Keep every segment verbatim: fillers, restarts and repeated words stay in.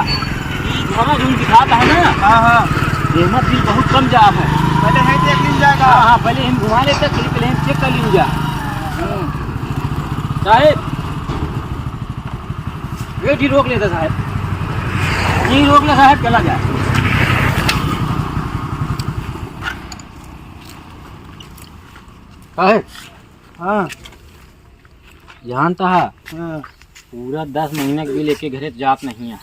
ई घोड़ा जोन दिखात है ना? हाँ, हाँ। एमा बिल बहुत कम जात है। पहले है देख लीन जाएगा। हाँ, हाँ, पहले हम घुमा लेते, फिर पहले हम चेक कर लीन जा। हम्म। साहेब, ये जी रोक लेता साहेब। यहीं रोक ले साहेब, चला जाए। साहेब। हाँ। जानता है? हाँ। पूरा दस महीना के बिल एक घरे जात नहीं है।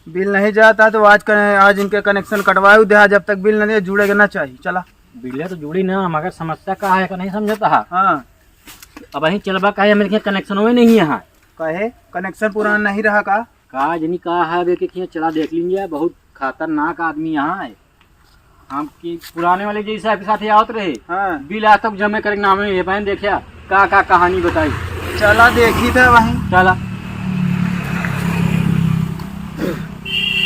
बिल नहीं जाता तो आज कने-, आज इनके कनेक्शन कटवाए दे, जब तक बिल नहीं जुड़ेगा ना चाहिए। चला। बिल तो जुड़ी ना, मगर समस्या का है, का नहीं समझता है? हाँ। अब वहीं चलबा का है, हमरे के कनेक्शन हुए नहीं है। काहे? कनेक्शन पुराना नहीं रहा का? का जनी का है, देखे कि चला देख लीजिए, बहुत खतरनाक आदमी यहाँ है। हम कि पुराने वाले जैसे आपके साथ ही आवत रहे। हाँ। बिल आज तक जमे करे के नाम नहीं है। बहन देखिया का का कहानी बताई। चला देखी था वहीं। चला।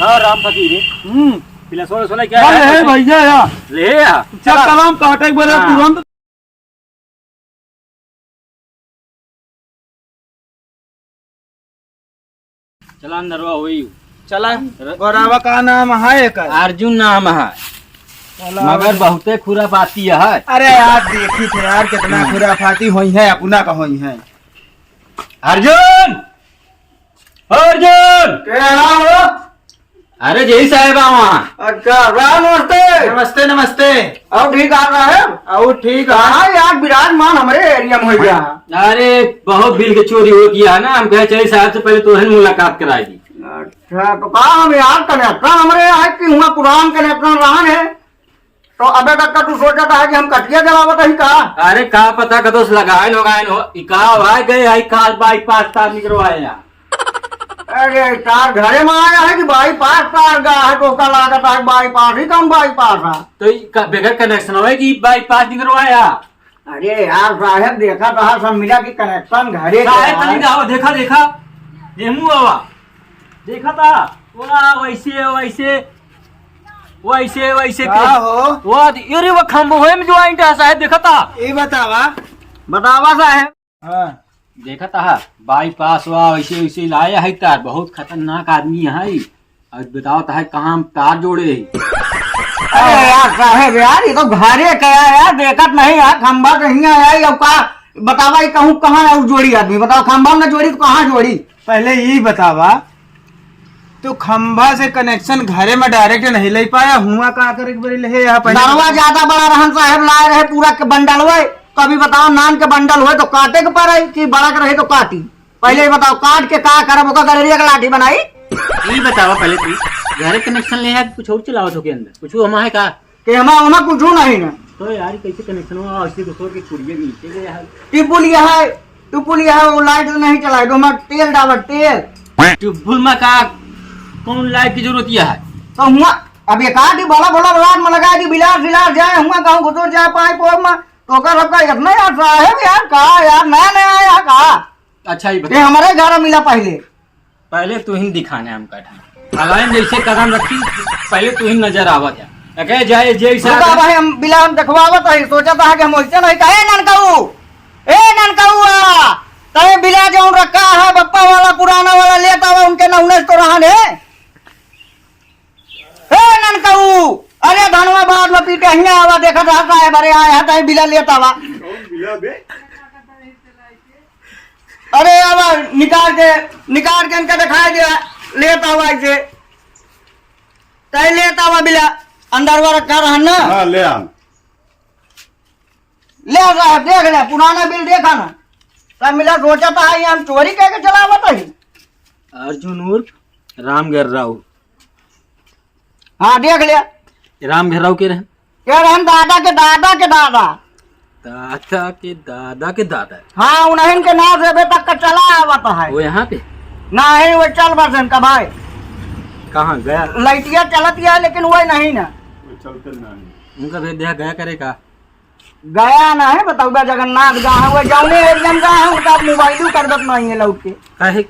और राम फकीर। हम्म। पिला सोलह सोलह क्या चल है? ले भैया या। ले आ। चल चला। कलम काटे के बरे हाँ। तुरंत। चला अंदरवा होई। चला। र- गोरावा का नाम है एकर? अर्जुन नाम है। चला। मगर बहुते खुराफाती है। अरे यार देखी थे यार कितना हाँ। खुराफाती होई है, अपना का होई है। अर्जुन! अर्जुन! के रहा हो? अरे जय साहेब आवा। अच्छा, राम नमस्ते। नमस्ते, नमस्ते। और ठीक आ रहा है? और ठीक है। हाँ यार, विराजमान हमरे एरिया में हो गया। अरे बहुत बिल के चोरी होती है ना, हम कहे चाहिए साहब से पहले तोहन मुलाकात कराई दी। अच्छा, तो का हम यार कनेक्शन हमरे यहाँ है कि हुआ पुरान कनेक्शन रहा है? तो अबे तक का तू सोचत है कि हम कटिया जलावत ही का? अरे का पता कदों से लगाए लोगाए हो, ई का भाई गए आई काल बाईपास तार निकलवाए यार। अरे तार घरे में आया है कि बाईपास तार गा है, तो का लागत है बाईपास ही कौन बाईपास है? तो ई का बेगर कनेक्शन होए कि बाईपास निकलवाया? अरे यार साहेब देखा तो है सब मिला कि कनेक्शन घरे का साहेब है। तनी आवा, देखा, देखा, एमू आवा। देखा था, वाह, वैसे, वैसे, वैसे, वैसे का के। हो? वाह, अरे वो खंभो है में ज्वाइंट है साहेब, देखा था। ई बतावा। बतावा साहेब। हाँ। देखा था, बाईपास वा, वैसे, वैसे लाया है तार, बहुत खतरनाक आदमी है। अब बतावा था, कहाँ हम तार जोड़े है? अरे यार साहेब यार, ये तो घरे का है यार, देखत नहीं यार, खंभा कहीं आया है, अब का बतावा, ये कहूँ कहाँ है, जोड़ी आदमी, बतावा, खंभा में ना जोड़ी तो कहाँ जोड़ी? पहले ई बतावा, तू खंभा से कनेक्शन घरे में डायरेक्ट नहीं ले पाया, हुआ का करे के बरी ले यहाँ पहले? नरवा ज्यादा बड़ा रहन साहेब, लाए रहे पूरा के बंडल हुए, तो अभी बताओ नान के बंडल हुए तो काटे के पड़े कि बड़ा के रहे तो काटी? पहले ये बताओ काट के का करब, ओका गलेरिया के लाठी बनाई? ई बतावा पहले तू, घरे कनेक्शन ले है, कुछ और चलावत हो के अंदर, कुछ हमा है का? के हमा, हमा कुछ नहीं ना। तो यार, कैसे कनेक्शन हुआ? ऐसे दोसर के कुड़िए नीचे गया है। टिपुल यह है, टिपुल यह है, वो लाइट तो नहीं चलाए, तो हमारा तेल डाबर, तेल। टिपुल में का, कौन लाइट की जरूरत यह है? तो हुआ, अब ये काटी भला भला रात में लगा दी, बिलार सिलार जाए, हुआ कहूँ घुसुर जाए पाइप ओइप में, तो ओकर सबका इतना यार साहेब यार, का यार, नया नया आया का? अच्छा, ये ये बता। हमारे घर मिला पहले। पहले तू ही दिखाने हम कठा। अलाइन जैसे कदम रखी, पहले तू ही नजर आवत है। अके जाए, जे हिसाब रुका है। भाई, हम बिला हम देखवावत है, सोचत है कि हम वैसे नहीं कहे ननकाऊ। ए ननकाऊ आ, तय बिला जौन रखा है बप्पा वाला, पुराना वाला लेत आवा, उनके नहुने से तो रहन है। ए ननकाऊ, अरे धनवा बाद में पी के हियाँ आवा, देखत रहता है, बरे आए हैं, तय बिला लेत आवा। कौन बिला बे? अरे आवा, निकाल के, निकाल के इनका दिखाई दे, लेत आवा इसे। तय लेत आवा बिला, अंदरवा रखा रहन ना। हाँ, ले आ। ले साहब, देख ले, पुराना बिल देखा ना। सब मिला सोचत है, हम चोरी करके चलावत है। अर्जुन उर्फ राम गर्राऊ। हाँ, देख ले। राम घेराव के रहे? के रहन दादा के दादा के दादा। दादा के दादा के दादा। हाँ, उन्हीं के नाम से अबे तक का चला आवत है। वो यहाँ पे? नहीं, वो चल बसन का भाई। कहाँ गया? लइटिया चलत है, लेकिन वो नहीं ना। वो चलते नहीं। उनका भेज दिया गया करे का? गया ना है, बतौबा जगन्नाथ गा है, वो जौने एरिया में गा है, उनका मोबाइल कर देत नहीं है लौट के। काहे?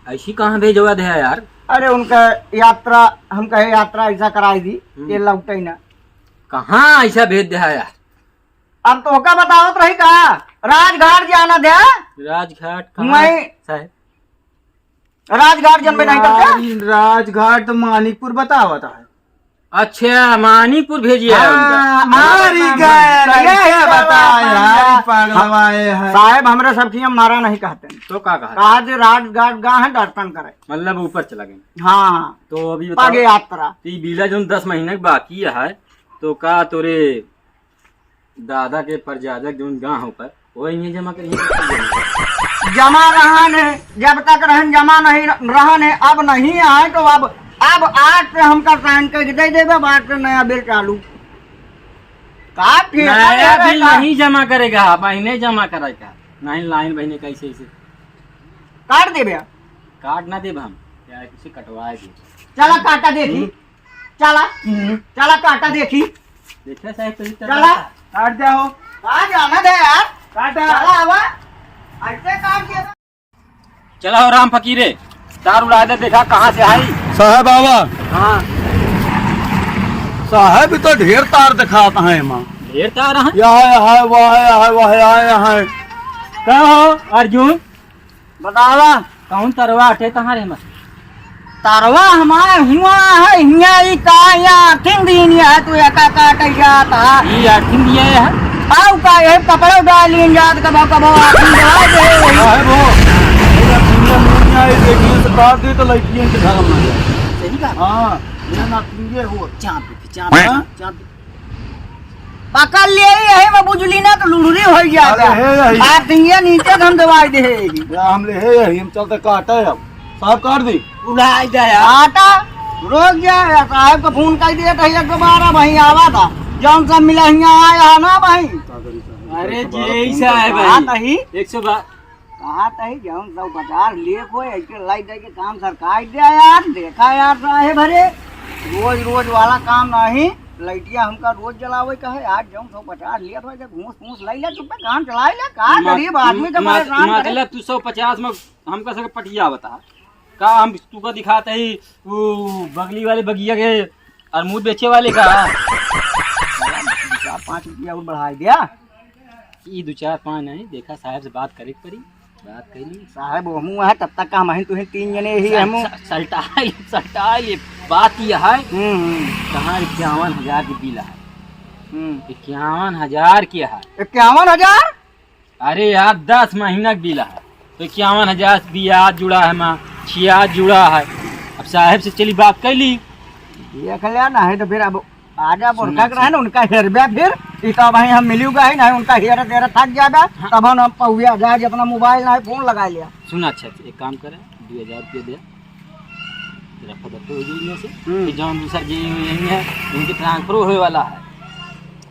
ऐसी कहाँ भेजवा दे यार? अरे उनका यात्रा, हम कहे यात्रा ऐसा कराई दी, हम्म। ये लौटे ना। कहाँ ऐसा भेज दे यार? अब तो का बतावत रही का? राजघाट जाना दे। राजघाट कहाँ मैं साहेब? राजघाट जनबे नहीं करते? राज-, राजघाट तो मानिकपुर बतावत है। अच्छा, मानिकपुर भेजिए है उनका। हाँ, मारी गए, कैसे बताए यार, पागलवाए हैं। साहेब, हमरे सब की हम मारा नहीं कहते। तो का कहा? कहा जे राजघाट गा है, दर्शन करे। मतलब ऊपर चला गए। हाँ। तो अभी बताओ, पागे यात्रा। तो ये बीला जोन दस महीने के बाकी है, तो का तोरे दादा के प्रजाजक जोन गाँव पर, वो इन्हें जमा करिए। जमा रहन है, जब तक रहन जमा नहीं रहन है, अब नहीं आए तो अब, अब आज से हमका साइन करके दे देबे, बाद से नया बिल चालू। का ठेका नया दे रहे बिल का? नहीं जमा करेगा, महीने जमा करेगा। नहीं लाइन महीने कैसे ऐसे? काट देबे। काट ना देब हम, यार किसे कटवाए दे। चला काटा देखी। हम्म। चला, हम्म। चला काटा देखी। देखा साहेब, तो इतना चला। काट जाओ। कहाँ जाना था यार? काटा। चला आवा। ऐसे काट दिया। चला हो राम फकीरे, तार उड़ा दे, देखा कहाँ से आई। साहेब आवा। हाँ। साहेब, ई तो ढेर तार दिखात है एमा। ढेर तार है? यह है, यह है, वह है, यह है, वह है, यह है, यह है। का हो अर्जुन? बतावा। कौन तरवा अटे तहारे मत? तरवा हमारे हुआ है, हिया ई का या अर्थिंग दीन है, तू एका काट जात है। ई अर्थिंग दिया है? आउ का, ये कपड़ा डाल लीन जात, कबो, कबो अर्थिंग दवा दे। साहेब हो, ये अर्थिंग मुनिया, ये देखिए, से काट दी तो लड़कियों के घर में। सही बात। हाँ, ये ना अर्थिंग हो। चाप दे, चाप दे, हाँ? चाप दे। पकड़ लिए यही में बुझली ना तो लुढ़री हो जाता। अरे हे यही। बात नहीं है, नीचे से हम दवाई दे। या हम ले हे यही, हम चलते काटे अब। साहब काट दी। उड़ाई दे यार। काटा, रोक जा यार, साहब को फोन कर दिया था एक दोबारा वहीं आवा था। जौन सा मिला हियाँ आया है ना भाई। अरे जी, ऐसा है भाई। बात ही। एक सौ बा- कहा तही जौन सौ पचास लेख होए, ऐसे लाई दे के काम सरकार दे यार, देखा यार साहेब हरे, रोज रोज वाला काम नहीं, लइटिया हमका रोज जलावे का है, आज जौन सौ पचास लेख होए, जब घूस फूस लाई ले, चुप्पे काम चलाई ले, का मत-, गरीब आदमी के मत-, परेशान करे। मतलब तू सौ पचास में हमका सके पटिया बता, का हम तुका दिखाते ही वो बगली वाले बगिया के अमरूद बेचे वाले का? चार पाँच रुपया और बढ़ाई दिया। ई दो चार पाँच नहीं, देखा साहब से बात करे के पड़ी, बात कर ली। साहब, वो हमू है, तब तक का हमहिन तुहिन तीन जने ही सल-, हमू। सल-, सलटाई, सलटाई, बात यह है, हम्म, हम्म। कहाँ इक्यावन हजार के बिल है? हम्म। इक्यावन हजार के है। इक्यावन हजार? अरे यार, दस महीना के बिल है, तो इक्यावन हजार ब्याज जुड़ा है, माँ, छियाज जुड़ा है। अब साहब से चली बात कर ली। देख लिया ना है तो फिर अब आजा सुना, बोलका के रहे ना, उनका हेरबे फिर, ई तो भाई हम मिलियो गए ना, उनका हेरत हेरत थक जाबे, हाँ। तब हम पहुँचा जाए, जितना मोबाइल ना है, फोन लगा लिया। सुना, अच्छा, एक काम करे, दो हजार रुपये दे, तेरा खबर तो हो जाई इनमें से, हम्म। फिर जौन दूसर जे यही है, उनके ट्रांसफर होए वाला है।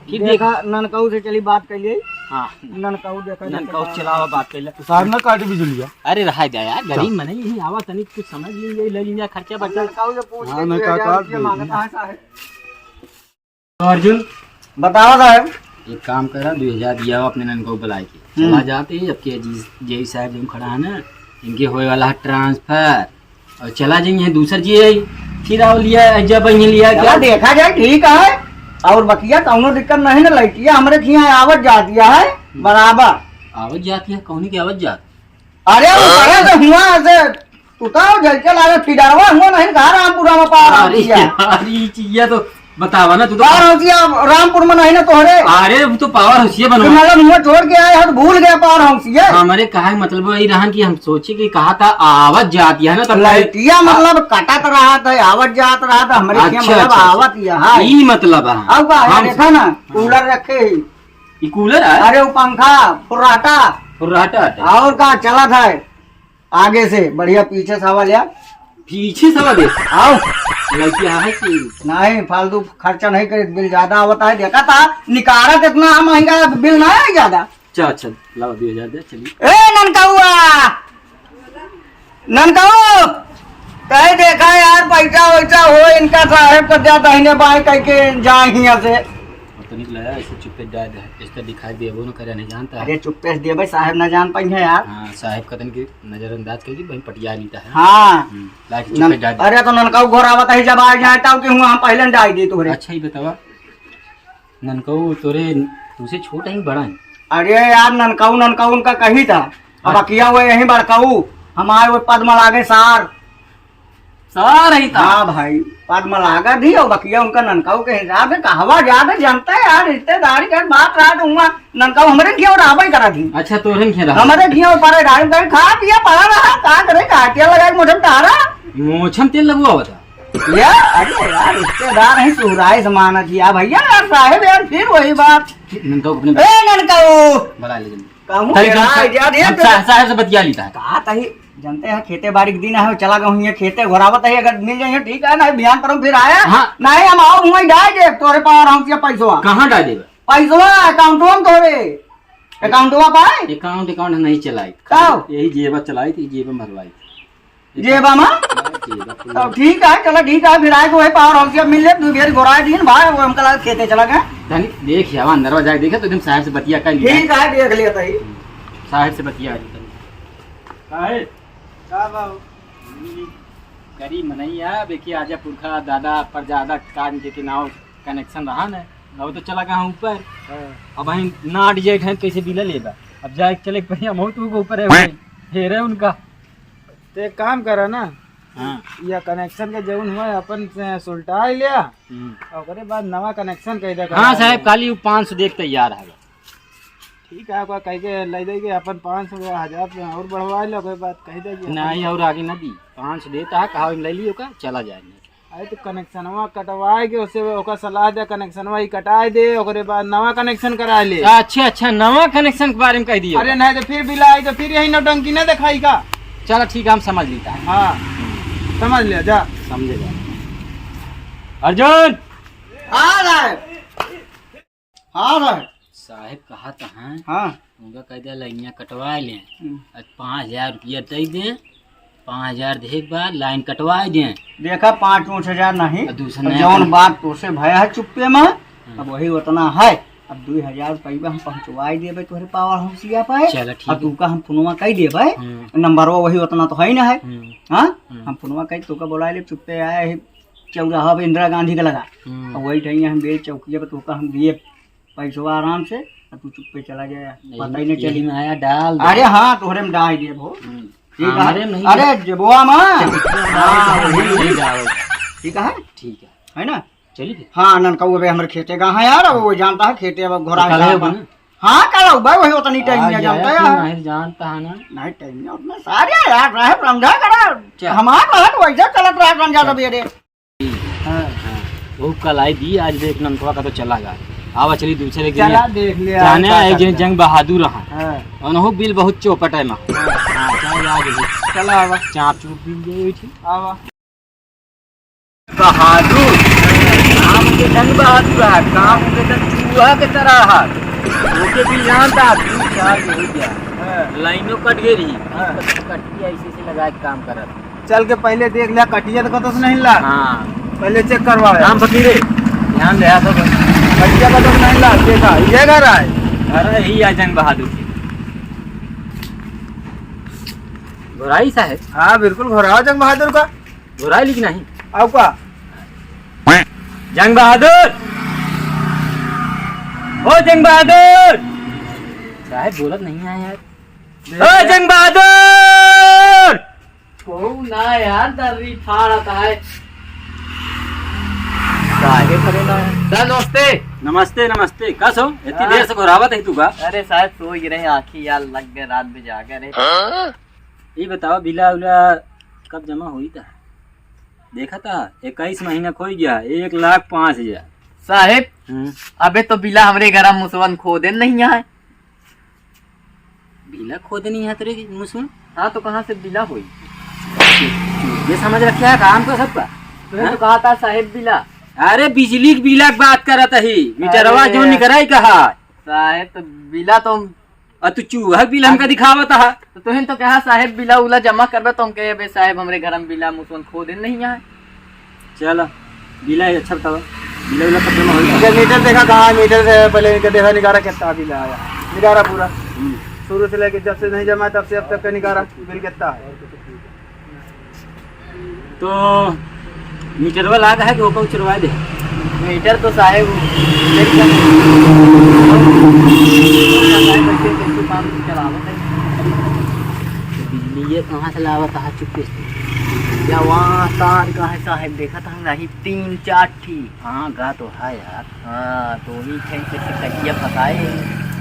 फिर देखा, देखा, ननकऊ से चली बात कर लिए। हाँ। ननकऊ देखा, ननकऊ देखा। चलावा बात कर ले। तो साहब ना काटे बिजुलिया। अरे रहा जा यार, गरीब चल। मने यही आवा तनिक कुछ समझ ली, यही ले लिया खर्चा बचा। ननकऊ से पूछ हाँ, ले, ना दो हजार काट रुपये दे। मांगता है साहब। तो अर्जुन, बतावा साहब। एक काम करा, दो हजार दिया हो अपने ननकऊ बुलाए के। हम्म। चला जाते ही, अब के जी, जेई साहब जो खड़ा है ना, इनके होए वाला है ट्रांसफर। और चला जाइए दूसर जी आई, फिर आओ लिया, जब इन्हें लिया चला क्या? देखा जाए, ठीक है। और बकिया कौनो दिक्कत नहीं ना, लइटिया हमरे खिया आवत जातिया है, बराबर। आवत जातिया है, कौनी के आवत जात? अरे, वो बड़ा से हुआ ऐसे, तू तो जल के लागे, फिडावा हुआ नहीं, कहा रामपुरा में पार आ अरे गया। यार, ये चीज़ तो बतावा ना, तू तो पावर हाउसिया रामपुर में नहीं ना तोहरे। अरे, वो तो पावर हाउसिया बनवा। मतलब, मुँह छोड़ के आए हो तो भूल गया पावर हाउसिया। हमारे कहा है, मतलब, वही रहन कि हम सोचे कि कहा था आवत जात है ना, तब लइटिया मतलब कटत रहा था, आवत जात रहा था, हमरे अच्छा, क्या मतलब अच्छा, आवत अच्छा। यह है। ई मतलब है। अब का है, हम देखा ना, कूलर रखे ही। ई कूलर है? अरे, वो पंखा, फुर्राटा। फुर्राटा है। और का चला था? आगे से बढ़िया, पीछे से हवा लिया। पीछे से हवा दे? आओ। लड़की यहाँ है कि? नहीं, फालतू खर्चा नहीं करे, बिल ज्यादा आवता है। देखा था, निकारा कितना महंगा है, बिल ना है ज्यादा। अच्छा, अच्छा, लाओ, दो हजार दे, चलिए। ए, ननकौआ! ननकऊ! कहे देखा यार, पैसा वैसा हो, इनका साहेब कर दिया दाहिने बाएं कह के जाए हियां से। और तनिक लगा, ऐसे चुप्पे डाल दे, इसका दिखाई देबो न करे, नहीं जानता है। अरे चुप्पे से देबे, साहेब ना जान पाई है यार। हाँ, साहेब का तनिक नजरअंदाज कइके बहिन पटिया लेता है। हाँ। हम्म, लाइक नन-, चुपे डाल दे। अरे तो ननकऊ घर आवत है, जब आ जाए तब कि हुआ हम पहले न डाल दी तोहरे। अच्छा ही बतावा, ननकऊ तोरे तुमसे छोट है कि बड़ा है? अरे यार ननकऊ, ननकऊ उनका कही था। अब हाँ। अकिया हुए यहीं बड़कऊ, हमारे वो पद्म लागे सार। सार ही था। हाँ भाई, पद्म लागा दी और बकिया उनका ननकाऊ के हिसाब से कहवा ज्यादा जानता है यार, रिश्तेदारी के बात रहा तो हुआ। ननकाऊ हमरे घिया और आबे करा थी। अच्छा, तोहरे घिया रहा। हमरे घिया और परे डाल कर खा पिया पड़ा रहा, का करे, का क्या लगा मोछम तारा? मोछम तेल लगवा बता। या, अरे यार, रिश्तेदार हैं, सुहराए समाना थी। या भैया, यार साहेब, यार फिर वही बात। ननकाऊ अपने ए, ननकाऊ। बुला ले जल्दी। कहूँ चल, चल, खेला चल। जा, हम देख। सा-, साहेब से बतिया लीता है। कहा तही, जानते हैं, खेते बाड़ी के दिन है, चला गया हुई है, खेते घोरावत है, अगर मिल जाइए ठीक है, नहीं बिहान पर हम फिर आया। हाँ। नहीं, हम आओ हुआ डाल दे, तोरे पावर हाउस या पैसवा। कहाँ डाल देबा? पैसवा अकाउंटवा में तोरे, अकाउंटवा पाए। अकाउंट, अकाउंट नहीं चलाई। का? यही जेबा चलाई थी, जेबा मरवाई थी। जेबा मा? जेबा पूरा। तब ठीक है, चलो ठीक है, फिर आए तो वही पावर हाउस से मिल ले, दू बेर गोराए दिन भाई, वो हमका लगा खेते चला गए। धनी, देख यावा, अंदरवा जाके देखे तो एकदम साहेब से बतिया कर लिया। ठीक है, देख लिया तही। साहेब से बतिया लिया तनी। काहे? का बाबू? गरीब मनई है, देखिए आजा पुरखा दादा परदादा का इनके के नाव कनेक्शन रहा न, अब तो चला गया ऊपर। हाँ। अब हम नाट जेठ हैं, कैसे बिला लेबा? अब जाए के चले के पड़ी, हम तो ऊपर है, हेरे उनका। तो एक काम करा ना, हाँ। या कनेक्शन के जौन हुआ अपन से सुलटा ही लिया, हम्म। और ओकरे बाद नवा कनेक्शन कह दे हाँ करा साहेब, ले। खाली वो पाँच सौ देख तैयार है। ठीक है, आपका कह के ले देंगे अपन पाँच सौ या हजार से और बढ़वा ले, ओकरे बाद कह देंगे अपन। नहीं, और आगे ना दी, पाँच सौ देता है, कहा ले लियो का, चला जाएंगे। अरे तो कनेक्शनवा कटवाए के, उससे ओकर सलाह दे, कनेक्शनवा ही कटाए दे, ओकरे बाद नवा कनेक्शन करा ले। अच्छा, अच्छा, नवा कनेक्शन के बारे में कह दियो। अरे नहीं तो फिर बिल आई तो फिर यही नौटंकी ना दिखाई का? चलो ठीक है, हम समझ लेता है। हाँ, समझ लिया जा। समझे जा। अर्जुन! आ रहा है। हाँ साहेब। साहेब कहा तो हैं, हाँ। उनका कह दिया लाइनिया कटवा लें। हम्म। आज पाँच हजार रुपया दे दें, पाँच हजार देहे के बाद लाइन कटवा दें। देखा, पाँच ऊँच हजार नहीं, और दूसरा अब नया जौन कन- बात तोसे भया है चुप्पे में, हम्म। अब वही उतना है। अब दो हजार रुपया हम पहुँचवाई देबे तोहरे पावर हाउसिया पे। चलो, ठीक अब है। तुका हम फोनवा कह देबे, हम्म। नंबरवा वही उतना तो है ही ना है। हम्म। हाँ? हम्म। हम फोनवा कह तुका बोला ले, चुप्पे आए है, चौराहा पे इंदिरा गांधी का लगा। हम्म। और वही टाइम हम बेल चौकिया पे तुका हम दिए पैसवा आराम से, और तू चुप्पे चला जाए, नहीं, पता ही नहीं यही चली। में आया डाल दे। अरे हाँ, तोहरे में डाल दिए हो। हम्म। ठीक है। हमारे में नहीं अरे है। जेबुआ में। हाँ, हाँ, वही। नहीं डालो। ठीक है? ठीक है। है ना? चलिए फिर। हाँ, ननकाऊ अबे हमरे खेते गा है यार, अब वो जानता है खेते अब घोड़ा तो कल है। बना? हाँ, कल हो भाई, वही उतनी टाइम आ में जाए जानता है कि यार। नहीं जानता है ना। नहीं, टाइम में उतना सारे यार रहे, समझा करा। क्या? हमारा रहे तो वैसे चलत रहा, समझा सब ये रे। हाँ। हाँ, वो कल आई दी, आज देख ननकवा का तो चला गया। आवा चली दूसरे के चला लिए। देख ले, जाने आज का आए जे करता है। जंग बहादुर रहा। हाँ। उन्हों बिल बहुत चौपट है माँ। हाँ। हाँ, चला जा दे। चला आवा। चाप चुप बिल दे बैठी। आवा। बहादुर, नाम के जंग बहादुर रहा, काम के तो चूहा के तरह रहा। ओके बिल जानता, तीन चार हो गया। हाँ। लाइनों कट गई रही। हाँ। कट गया, ऐसे ऐसे लगा के काम करत। चल के पहले देख लिया, कटिया तो कतौ से नहीं ला। हाँ। पहले चेक करवा। राम फकीरे, ध्यान दे, आ तो कटिया कतौ से नहीं ला, देखा, ये घर आए। अरे, यही आ जंग बहादुर के। घोराई साहेब। हाँ, बिल्कुल घोरावा जंग बहादुर का। घोराई लिख नहीं। आओ का? जंग बहादुर! ओ जंग बहादुर! साहेब बोलत नहीं है यार। ओ जंग बहादुर! कहू ना यार, दर्री फाड़त है। काहे करे ना? सर, नमस्ते। नमस्ते, नमस्ते। कस हो? इतनी हाँ। देर से घोरावत है तू का? अरे साहेब, सो ही रहे, आँखी यार लग गए, रात में जागे रहे। हाँ? ये बताओ, बिला उला कब जमा होई था? देखा था, इक्कीस महीना खोई गया, एक लाख पाँच हजार। साहेब, हम्म। अबे तो बिला हमरे घर मुसवन खोदे नहीं है। बिला खोदे नहीं है तेरे मुसवन? हाँ, तो कहाँ से बिला होई? ये समझ रखा है काम तो सबका। तूने तो हाँ? कहा था साहेब बिला। अरे बिजली के बिला की बात करत ही, मीटरवा अरे। जो निकराई कहा। साहेब तो बिला तो और तू चूहा के बिल हमका दिखावत हा। तो तुहिन तो कहा साहेब बिला उला जमा करबे तो हम कहे, "अबे साहेब हमरे घर में बिला मुसवन खोदे नहीं है।" चल, बिला ही अच्छा बतावा। बिला उला कब जमा होई? इनका मीटर देखा कहाँ है? मीटर से पहले इनका देखा निकारा कितना बिल आया। निकारा पूरा। हम्म। शुरू से लेके जब से नहीं जमा है तब से अब तक का निकारा बिल कितना है? तो मीटरवा लाग है कि ओका उचरवा दे? मीटर तो साहेब चेक कर। बिजली ये कहाँ से लावत हा चुप्पे से? या वहाँ तार का है साहेब, देखत हम नहीं, तीन चार ठी। हाँ, गा तो है यार। हाँ, तो ही थे से कहिया फंसाए।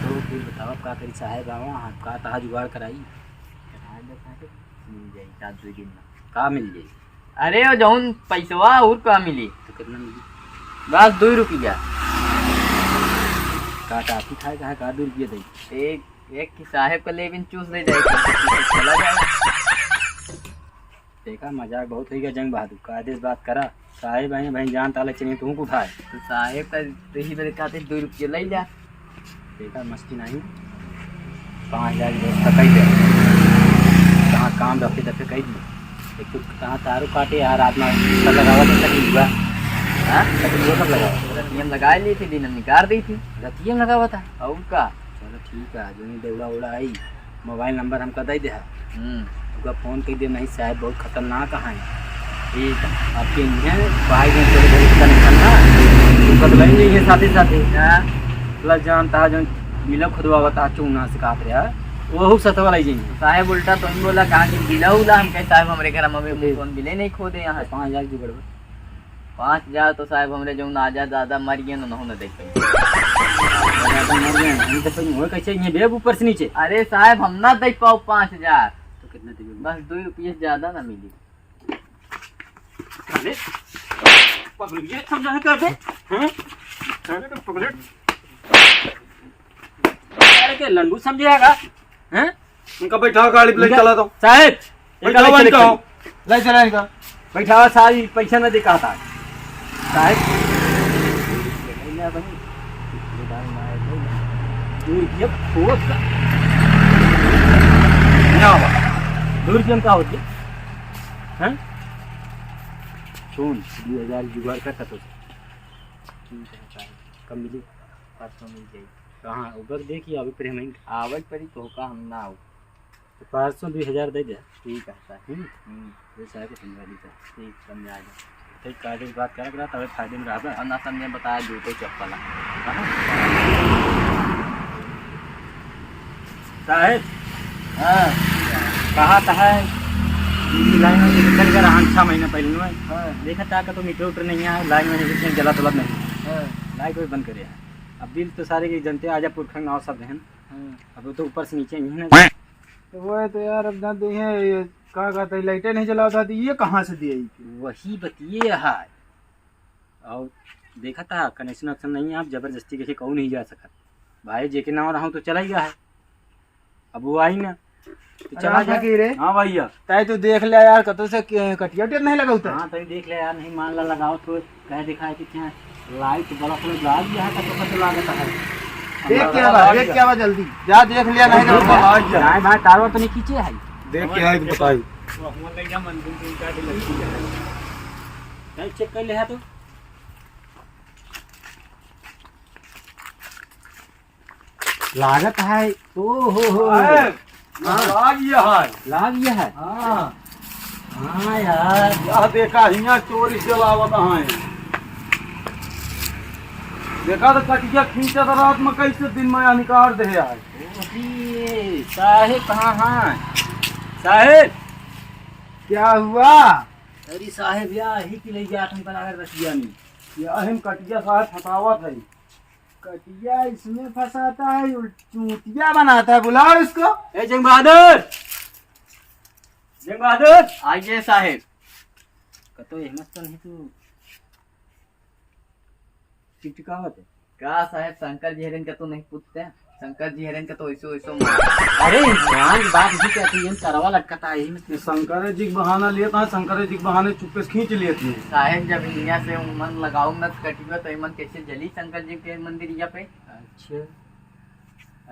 तो फिर बताओ, अब का करी साहेब, आवा, हम का तहा जुगाड़ कराई? करा दे साहेब, मिल जाई का दो दिन में। का मिल जाई? अरे, वो जौन पैसवा और का मिली? तो कितना मिली? बस दो रुपया। का टाफी खाए का है, का दो रुपया दे? एक एक ही साहेब का लेबिन चूस ले जाए, चला जाए। देखा, मजाक बहुत होइगा जंग बहादुर, कायदे से बात करा। साहेब आए भाई, जान ताले चलिए तुमको उठाए। तो साहेब का तो ही बड़े कहते, दो रुपये ले जा। देखा, मस्ती नहीं, पाँच हजार की व्यवस्था कर दे। कहाँ काम रखे दफे कर दी। एक तो कहाँ तारो काटे यार, आदमी सब लगावा तो सही हुआ। हाँ? सही हुआ, सब लगावा। रतियम लगा ली थी, दिन निकाल दी थी। रतियम लगावा था। और का? चलो ठीक है, जो नहीं दौड़ा उड़ा आई, मोबाइल नंबर हमका दे दे। हम्म। तुका फोन कर दे, नहीं साहब बहुत खतरनाक है। ठीक है। आपके इन्हें भाई ने चलो बहुत खतरनाक है। तुमका तो लाइन नहीं है साथे साथे। हाँ। प्लस जानता है जो बिला खुदवा बता चूना से काट रहा है, वो सतवा लाई जाएंगे। साहब उल्टा तो ही बोला, कहा कि बिला उला, हम कहे साहब हमरे घर में अभी ठीक। कौन बिले नहीं खोदे यहाँ। पाँच हजार जुगाड़ बा। पाँच हजार तो साहब हमरे जौन आजा दादा मर गए ना, उन्होंने देख पाई। दादा मर गए, हम तो कोई मुँह कैसे ये बेब ऊपर से नीचे। अरे साहब हम ना देख पाओ पाँच हजार। तो कितना देबे? बस दो रुपये से ज्यादा ना मिली। अरे पगलू ये समझा है कर दे। हैं? अरे तो पगलू। अरे के लंडू समझेगा? हैं? इनका बैठाओ, गाड़ी पे ले इनका चला दो। साहेब, बैठाओ इनका। ले चला इनका। बैठाओ, सारी पैसा न दे कहता। साहेब, ये ठोस का। क्या हुआ? दो रुपये में का होती? हैं? सुन, दो हजार जुगाड़ कर तो। ठीक है, साहेब। कब मिली? परसों मिल जाई। कहाँ? ऊपर देखिए, अभी प्रेम है। आवत परी तो का हम ना आऊ। तो पाँच सौ, दो हजार दे दे। ठीक है सर। हम्म? हम्म। ये साहब को समझा दी सर। ठीक, समझा दे। ठीक, कायदे से बात करक रहा, तबे फायदे में रहबा। और ना समझे, बताया जूते चप्पल है। कहाँ? साहेब। हाँ। कहा था है, बिजली लाइन में निकल गया रहा छह महीने पहले में। हाँ। देखा था कि तो मीटर उटर नहीं है, लाइन में नहीं, जला तलब नहीं। हाँ। लाइट भी बंद करे है। अब बिल तो सारे के जनते, आजा पुरखा नाव सब रहन। हाँ। अब वो तो ऊपर से नीचे ही है ना। तो वो है तो यार, अब ना दे हैं, ये का कहता है, लाइटें नहीं जलाता, तो ये कहाँ से दिया ये? वही बतिये है। और देखा था, कनेक्शन वनेक्शन नहीं है, आप जबरदस्ती के कहूँ नहीं जा सकत। भाई, जेके नाव रहा तो चला ही गया है, अब वो आई ना, तो अरे चला हाँ जाए। फकीरे। हाँ भैया। तय तो देख ले यार, कतो से क-, कटिया उटिया नहीं लगा उतर। हाँ, तय देख ले यार, नहीं मान ला लगाओ तो कह दिखाए कि क्या लाइट बल्ब उल्ब लाग गया है, कतो कतो लागत है। देख क्या बा, देख क्या बा, जल्दी जा देख लिया, नहीं तो हाँ, भाई, तार वार तो नहीं खींचे है। देख क्या है, बताई। वो हम ले जा मंदिर के उनका भी लड़की है। नहीं चेक कर ले है तो। लागत है। ओ हो हो। है। हाँ। लाग गया है। लाग गया है। हाँ। हाँ यार। यह देखा, हियाँ चोरी चलावत है। देखा तो कटिया खींचत रात में, कैसे दिन में निकाल दे है। ओही, साहेब कहाँ हैं? साहेब। क्या हुआ? अरे साहेब, या ही की ले गया तुम बना रसिया में। या हम कटिया साहेब फंसावत है। कटिया इसमें फंसाता है, उल-, चूतिया बनाता है। बुलाओ इसको। ए जंग बहादुर, जंग बहादुर। आइए साहेब। कतो हिम्मत तो नहीं तू टिकटिकावत है। का साहेब, शंकर जी हरेन का तो नहीं पूछते हैं? शंकर जी हरेन का तो ऐसो, ऐसो मार। अरे, इंसान बात नहीं कहती, ये तरवा लटकता है, यही में ये शंकर जी के बहाना लेत है, शंकर जी के बहाने चुप्पे से खींच लेत है। साहेब, जब इहाँ से मन लगाओ न कटिबा, तो ये मन कैसे जली शंकर जी के मंदिरिया पे? अच्छा,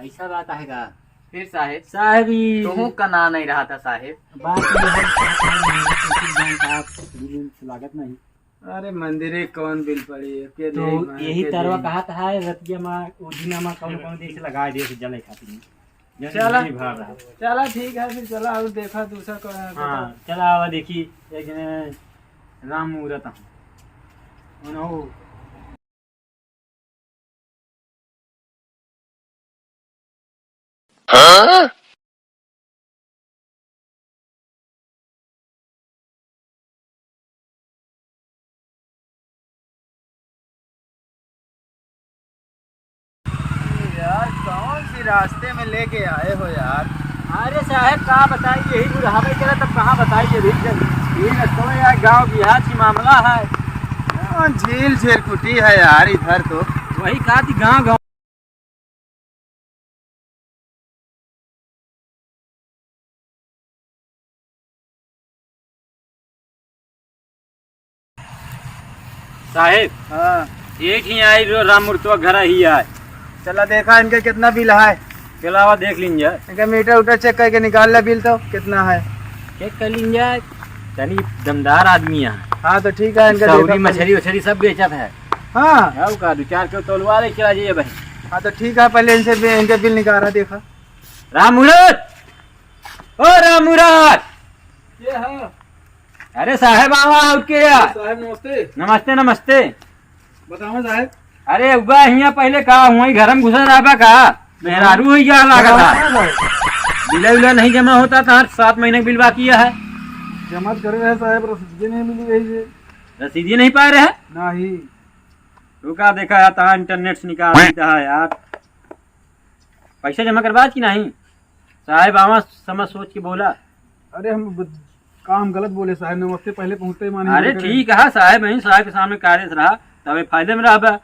ऐसा बात है का? फिर साहेब, साहेब, ई तोहू का ना नहीं रहा था साहेब। बात ये है, आप, आप, आप, आप, लागत नहीं। अरे मंदिरे कौन बिल पड़ी है? के तो देही माँ, यही के तरवा देही। कहा था है, रतिया माँ, उजिना माँ, कौन कौन देश लगा दे से जले खातिर। जन चला। नहीं भाग रहा। चला ठीक है, फिर चला और देखा दूसरा को-, हाँ, चला आवा देखी, एक जने राम मुहूर्त हम। उन्हों हाँ? रास्ते में लेके आए हो यार। अरे साहेब, का बताई, यही बुढ़ावे के तब कहाँ बताई, ये भी जब ये रस्तवा यार, गाँव बिहार की मामला है। हाँ, झील झील कुटी है यार इधर तो। वही कहा थी, गाँव गाँव। साहेब, हाँ। एक ही आई रो राम मूर्तवा घर ही आए। चला देखा इनके कितना बिल है। चलावा देख लीन जाए। इनका मीटर उटर चेक करके निकाल ले बिल तो कितना है। चेक कर लीन जाए। तनी दमदार आदमी है। हाँ तो ठीक है, इनका सौरी देखा मछरी वछरी सब बेचत है। हाँ। आओ का दो चार किलो तौलवा ले चला जाइए भाई। हाँ तो ठीक है, पहले इनसे बि-, इनके बिल निकाल रहा देखा। राम मूरत, ओ राम मूरत। के है? अरे साहेब आवा और के है? साहेब नमस्ते। नमस्ते नमस्ते। बतावा साहेब। अरे उबा हियाँ पहले का हुआ घर में घुसा रहबा का? मेहरारू हो गया लागा था। हाँ। बिला उला नहीं जमा होता था, सात महीने का बिल बाकी है। जमा तो करे रहे साहेब, रसीदे नहीं मिली रही है। रसीदे नहीं पाए रहे? नहीं। रुका देखा यार, तहाँ इंटरनेट से निकाल देता है यार। पैसा जमा करवा कि नहीं? साहेब आवा, समझ सोच के बोला। अरे हम ब-, काम गलत बोले साहेब, नमस्ते पहले पहुँचते ही माने अरे करे। ठीक है साहेब, यहीं साहेब के सामने कार्य से रहा, तबे फायदे में रहबा।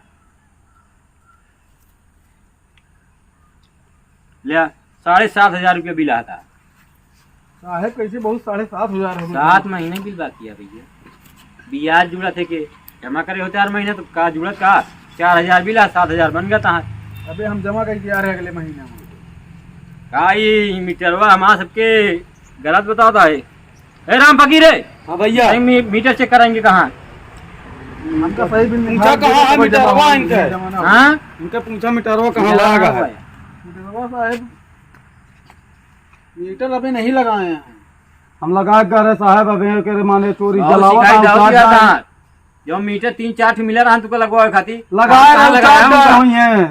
ले, साढ़े सात हजार रुपया बिल आता। साहेब कैसे बहुत साढ़े सात हजार हो गए? सात महीने बिल बाकी है भैया, बियाज जुड़त है के जमा करे हो चार महीने तो का जुड़त का? चार हजार बिल आ, सात हजार बन गया तहाँ। अबे हम जमा करके आ रहे अगले महीने में। का ई मीटरवा हमार सबके गलत बताता है? ए राम फकीर रे, हाँ भैया। सही मी-, मीटर चेक कराएंगे कहाँ? हमका सही बिल नहीं पूछा कहाँ है मीटरवा इनके? हाँ? इनका पूछा मीटरवा कहाँ मीटरवा लगा है? मीटरवा साहेब, मीटर अबे नहीं लगाए हैं। हम लगा के रहे साहेब, अबे के रे माने चोरी और जलावा शिकायत था, और उतार क्या डाल। था? जो मीटर तीन चार ठो मिला रहा तुमको लगवावे खातिर। लगाए कहाँ रहे, लगाया उतार डाल उनका? हुई है।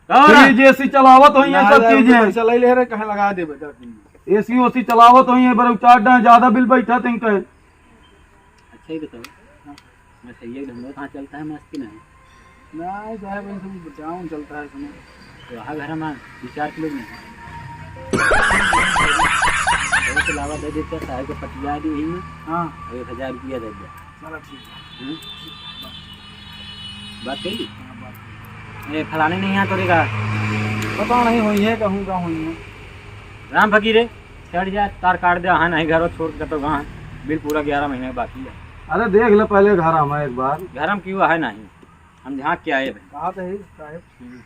कौन? फ्रिज, एसी चलावत हुई है, ना, सब ना, चीजें। पैसा ले ले रहे, कहाँ लगा देबे, दस दिन में। एसी ओसी चलावत हुई है, बड़े उतार डाल, ज्यादा बिल बैठा थे इनके। अच्छा ही बताओ, हाँ। मैं सही है, धंधा कहाँ चलता है, मस्ती नहीं? नहीं साहब, ऐसे भी डाउन चलता है समय। तो वहाँ घर में दो चार किलो में। बहुत अलावा दे देता, साहब को पटिया दी यही में। हाँ। और एक हजार रुपया दे दे। चलो ठीक है। हम्म? बात कही? हाँ, बात कही। ए, फलाने नहीं यहाँ तोरे का? पता नहीं हुई है, कहूँ का हुई है। राम फकीरे, चढ़ जा, तार काट दे, हाँ नहीं घर छोड़ के तो कहाँ? बिल पूरा ग्यारह महीने बाकी है। अरे देख ले पहले घर हम एक बार। घर हम क्यों है नहीं? हम झाँक के आए भाई। कहा तो है साहेब। हम्म।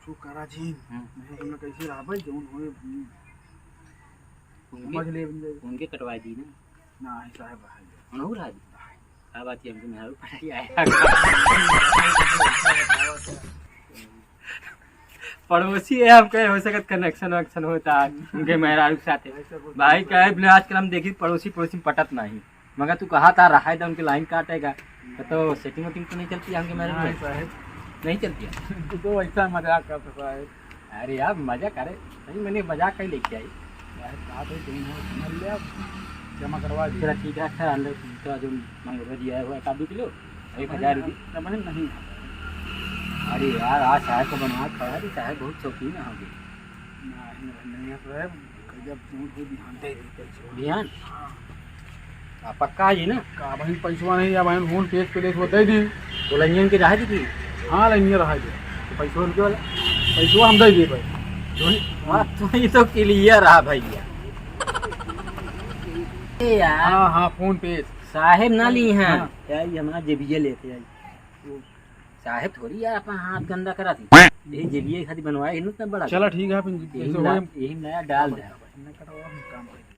कुछ करा जी। हम्म। नहीं तो मैं कैसे रहा भाई, जौन होए, हम्म। उनके, समझ ले, बन जाए। उनके कटवा दी ना। ना, ऐसा है भाई। उनहु रहा दी। का बात है, हमको मेहरारू पटाई आया। पड़ोसी है, हम कहे हो सकत connection वनेक्शन होता है उनके मेहरारू के साथे। ऐसा कुछ भाई नहीं। कहे बिना आजकल हम देखी पड़ोसी, पड़ोसी में पटत नहीं। मगर तू कहा था रहा है तो उनके लाइन काटेगा। तो, तो सेटिंग वेटिंग तो नहीं चलती है उनके मेहरारू नहीं में? साहब। नहीं चलती है? तू तो ऐसा मजाक करता साहब। अरे यार, मजा करे, सही मैंने मजाक का ही लेके आई। यार, कहा तो तुम हो, समझ ले, अब जमा करवा दिए। चला ठीक है, अच्छा, अंदर तो जो मंगोरा जी आया हुआ, एक आध दो किलो, एक हजार रुपये। समझ नहीं। अरे यार, आज साहब को बनवा खड़ा है, साहब बहुत शौकीन है हमके। नहीं, नहीं है साहब, जब तुम को ध्यान दे दी पैसे। ध्यान? हाँ। आ, पक्का है जी ना? का भाई पैसवा नहीं, अब हम फोन पे, पे लेके दे दी। तो लंजन के रहा जी की? हाँ, लंजन रहा जी। तो पैसवा उनके वाला? पैसवा हम दे दिए भाई। धुन-, हाँ, तो ये तो क्लियर रहा भैया। ए यार। हाँ, हाँ, फोन पे। साहेब ना ली हैं। हाँ। यार, ये हमारा जेबिया लेते हैं। साहेब थोड़ी यार अपना हाथ गंदा करा थी। यही जेबिया खातिर बनवाए ही ना इतना बड़ा। चला ठीक है, अपन यही जैसे नया, होए। यही नया डाल दे। इन्हें कटवा, हम काम करें।